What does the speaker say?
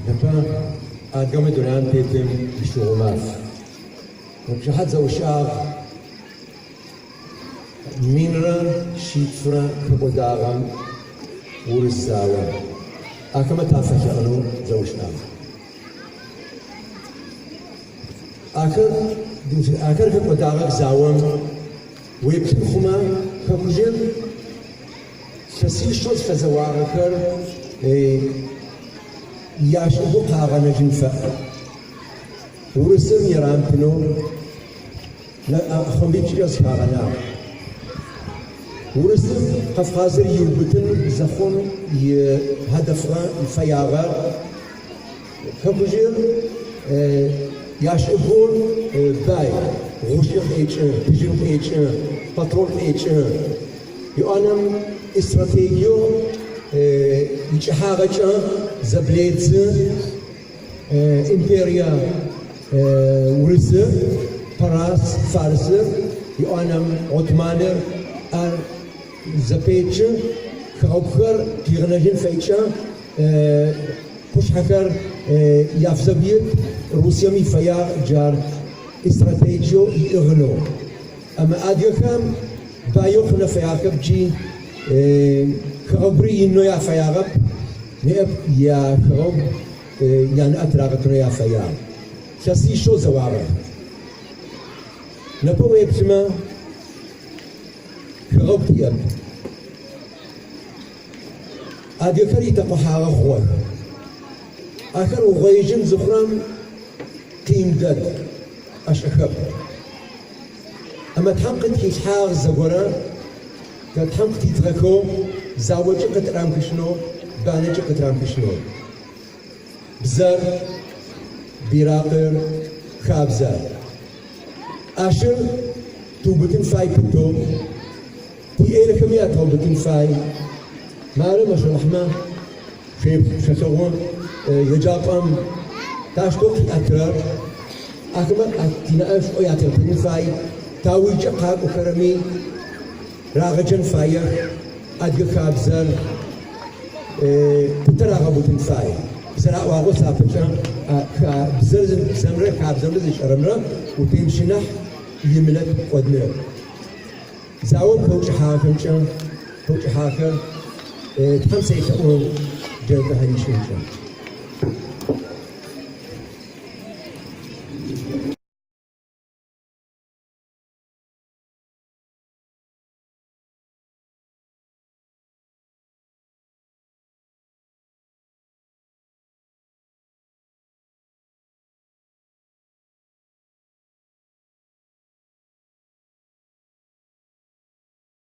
Непэ адыгэмэ дунаим тетым ишъыгъо маф. Пчыхьэ дзэущагъ минрэ шъитфырэ хэкӏодагъэм урыс заом. Ахэмэ тафэлъэӏонэу дзэущагъ. Ахэр ахэр хэкӏодагъэх заом уеплъын хъумэ хэкужъым Илъэсищэу зыфэзэуагъэхэр яшӏыгу къагъэнэжьын фэӏ. Урысым ерампынэу ӏэхъомбипшӏкӏэ зыхагъэнагъ. Урысым Кавказыр иубытын зэхъум ихьадэфыгъэ фэягъэр Хэкужъыр яшӏыгу бай, гъучӏы къекӏы, тыжьын къекӏы, патрол къекӏы. Иӏанэм истратегиеу икӏыхьагъэкӏэ зэбледзы империе урысыр, Парас, Фарсыр, иӏанэм Отманыр ар зэпечы, хэгъэгухэр къигъэнэжьын фэйкӏэ Къушъхьэхэр яфзэгу ит Русием ифэягъ джар истратегиеу иӏыгъынэу. Амэ адыгэхэм баеу хъунэ фэягъэхэп джи хэгъэгури инэу яфэягъэп, неӏэп я хэгъэгу яныӏэ тырагъэтынэу яфэягъ. Илъэсищэу зэуагъэх. Непэ уеплъымэ хэгъэгу тиӏэп. Адыгэхэр итэкъухьагъэ хъугъэх. Ахэр угъоижьын зыхъурэм къин дэд, ӏэшӏэхэп. Амэ Тхьэм къытхилъхьагъ зэгорэ, тэ Тхьэм къытитыгъэхэу заокӏэ къытырамыхышъунэу, банэкӏэ къытырамыхышъунэу. Бзэр, биракъыр, хабзэр. ӏашэр тыубытын фай пытэу. Тиӏерэхэми ятыгъэубытын фай. Мары машалахьмэ шъуеплъ, шъолъэгъу еджапӏэм тащтэу къиӏэтырэр. Ахэмэ тинаӏэ шӏоу ятегъэтын фай. Таужкӏэ къакӏохэрэми рагъэджэн фаех, адыгэ хабзэр пытэ рагъэубытын фай. Зэраӏуагъэу сапэкӏэ бзэр бзэмрэ хабзэмрэ зышӏэрэмрэ утемыщынахь имылэт кӏодынэп. Заом хэукӏыхьагъэхэмкӏэ, хэукӏыхьагъэхэр Тхьэм селъэӏу джэнэт ӏахьэ ришӏынкӏэ.